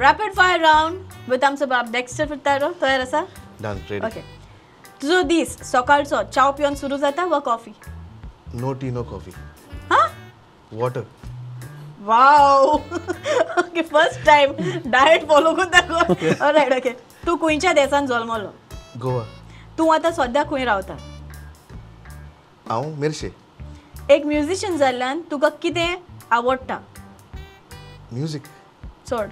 Rapid fire round with आमचो बाब Dexter फिरतारो. तयार आसा? Done, ready. Okay. तुजो दीस सकाळचो च्याव पिवन सुरू जाता वा coffee? No tea, no coffee. हां? Water. Wow. Okay, first time diet follow करता गो. Alright, okay. तूं खंयच्या देशान जल्मलो? गोवा. तूं आतां सद्या खंय रावता? हांव मिर्शे. एक म्युझिशियन जाल्ल्यान तुका कितें आवडटा? म्युझिक. चड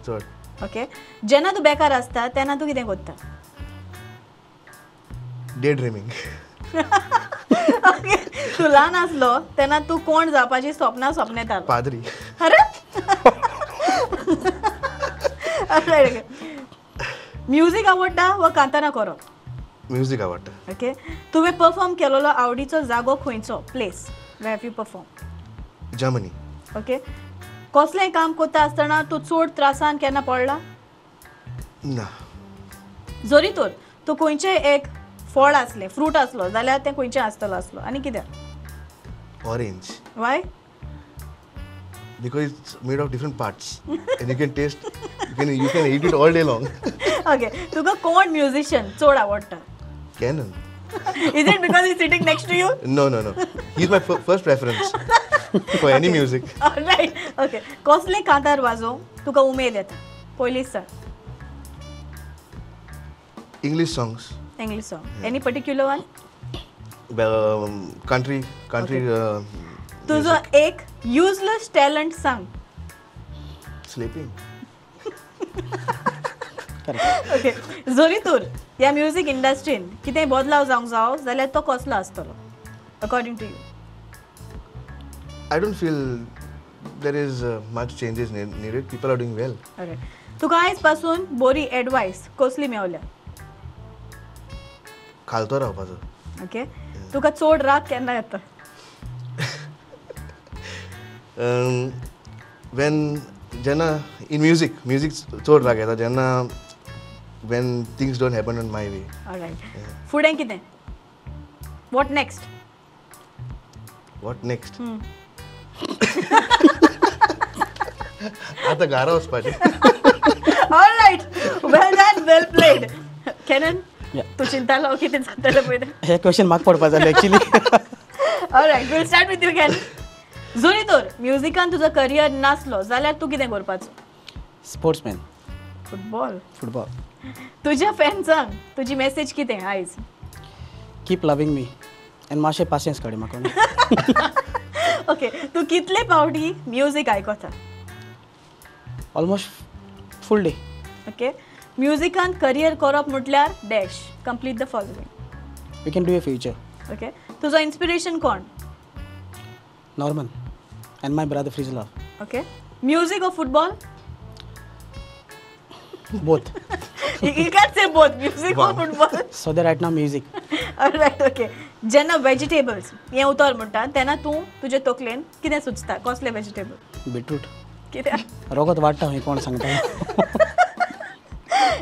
चड. ओके. जेन्ना तूं बेकार आसता तेन्ना तूं कितें करता? Day dreaming. Okay. तूं ल्हान आसलो तेन्ना तूं कोण जावपाची सपनां सपनेतालो? पाद्री. अरे. म्युझिक आवडटा वा कांतारां करप? म्युझिक आवडटा. ओके. तुवें परफॉर्म केलेलो आवडीचो जागो खंयचो? Place where have you perform? Germany. Okay. कसलें काम करता आसतना तूं चड त्रासान केन्ना पडला? ना. जरी तर तूं खंयचें एक फळ आसलें, फ्रूट आसलो जाल्यार तें खंयचें आसतलो आसलो आनी कित्याक? Orange. Why? Because it's made of different parts and you can taste, you can eat it all day long. Okay. तुका कोण म्युझिशियन चड आवडटा? Canon. Is it because he's sitting next to you? No, no, no. He's my first preference for any music. All right. Okay. कसले कांतार वाजोवंक तुका उमेद येता? पयलींच सांग. English songs. English song. Any particular one? Country, country. तुजो एक युजलेस टॅलंट सांग. स्लीपिंग. ओके. जरी तर ह्या म्युझिक इंडस्ट्रीन कितेंय बदलाव जावंक जावो जाल्यार तो कसलो आसतलो according to you? I don't feel there is much changes needed. People are doing well. Okay. तुका आयज पासून बरी एडवायस कसली मेवल्या? खालतो रावपाचो. ओके. तुका चड राग केन्ना येता? When जेन्ना इन म्युझिक, म्युझिक चड राग येता जेन्ना when things don't happen on my way. Alright. फुडें कितें? What next? What next? आतां घरा वचपाचें. Alright. Well done, well played. Kenan, तूं चिंतालो कितें जातलें पळय तें? हे क्वेश्चन म्हाका पडपा जालें actually. Alright, we'll start with you, Kenan. जरी तर म्युझिकान तुजो करियर नासलो जाल्यार तूं कितें करपाचो? स्पोर्ट्समॅन. फुटबॉल. फुटबॉल. तुज्या फॅन्सांक तुजी मॅसेज कितें आयज? कीप लव्हिंग मी आनी मातशें पासियेंस काड म्हाका. ओके. तूं कितले पावटी म्युझिक आयकता? Almost full day. Okay. म्युझिकान career करप म्हटल्यार dash complete the following. We can do a future. Okay. तुजो इन्स्पिरेशन कोण? Norman and my brother Frizla. Okay. Music or football? Both. You can't say both, music or football. So that right now music. Alright, okay. जेन्ना vegetables हें उतर म्हणटा तेन्ना तूं तुजे तकलेन कितें सुचता? कसले वेजिटेबल? बीटरूट. कित्याक? रोगत वाडटा खंय कोण सांगता.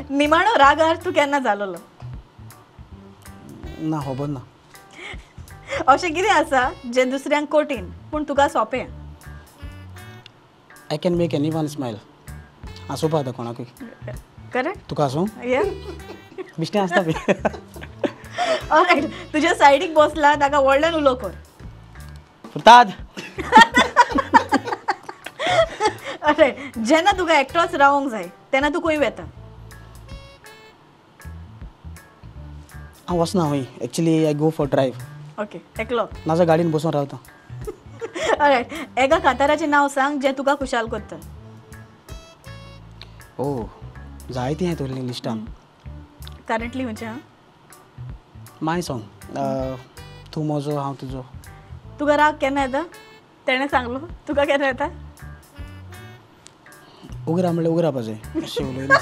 निमाणो रागार तूं केन्ना जालोलो? ना, खबर ना. अशें कितें आसा जें दुसऱ्यांक कठीण पूण तुका सोंपें? I can make anyone smile. हांसोवपा जाता कोणाकूय. करेक्ट. तुका हांसूं? बिश्टें आसता पळय. ऑलराइट. तुज्या सायडीक बसला ताका व्हडल्यान उलो कर. फुर्ताद. ऑलराइट. जेन्ना तुका एकटोच रावंक जाय तेन्ना तूं खंय वता? हांव वचना खंय. Actually I go for drive. Okay. एकलो? नाजाल्यार गाडयेन बसून रावता. ऑलराइट. एका कांताराचें नांव सांग जें तुका खुशाल करता. ओ, जायतीं आहाय तुगेल्या लिस्टान. करंटली खंयचें आहा? माय सॉंग, तूं म्हजो हांव तुजो. तुका राग केन्ना येता? तेणें सांगलो तुका केन्ना येता? उगरा म्हणल्यार उगरापा जाय अशें उलयना.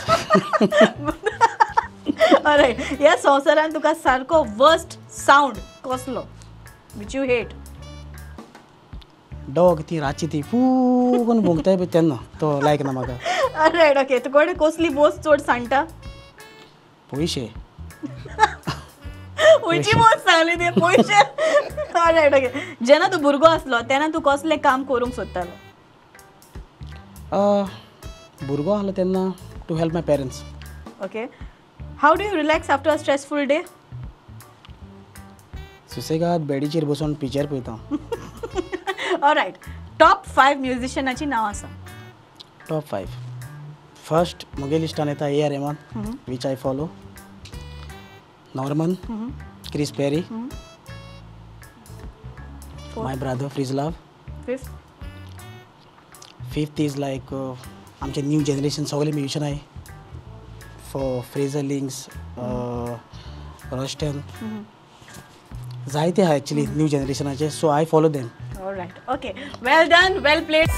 ऑलराइट. ह्या संवसारान तुका सारको वर्स्ट सावंड कसलो which you hate? Dog. ती रातची ती फू करून भोंकताय पळय तेन्ना तो लायक ना म्हाका. ऑलराइट. ओके. तुका कडेन कसली बोस चड सांडटा? पयशे. खंयची बोस सांगली ती? पयशे. ऑलराइट. ओके. जेन्ना तूं भुरगो आसलो तेन्ना तूं कसलें काम करूंक सोदतालो? भुरगो आहलो तेन्ना to help my parents. Okay, how do you relax after a stressful day? सुसेगाद बेडीचेर बसून पिक्चर पळयता. ऑलरायट, टॉप 5 म्युझिशनाची नांवां सांग. टॉप 5 फर्स्ट म्हगे लिस्टान येता A R Rahman, which I follow, Norman, Chris Perry, my brother Friz Love. Fifth is like आमचे new generation सगळे musician आहे, for Fraser Links, Roston, जायते आहा एक्चुअली न्यू जनरेशनाचे, so I follow them. Alright, okay, well done, well played.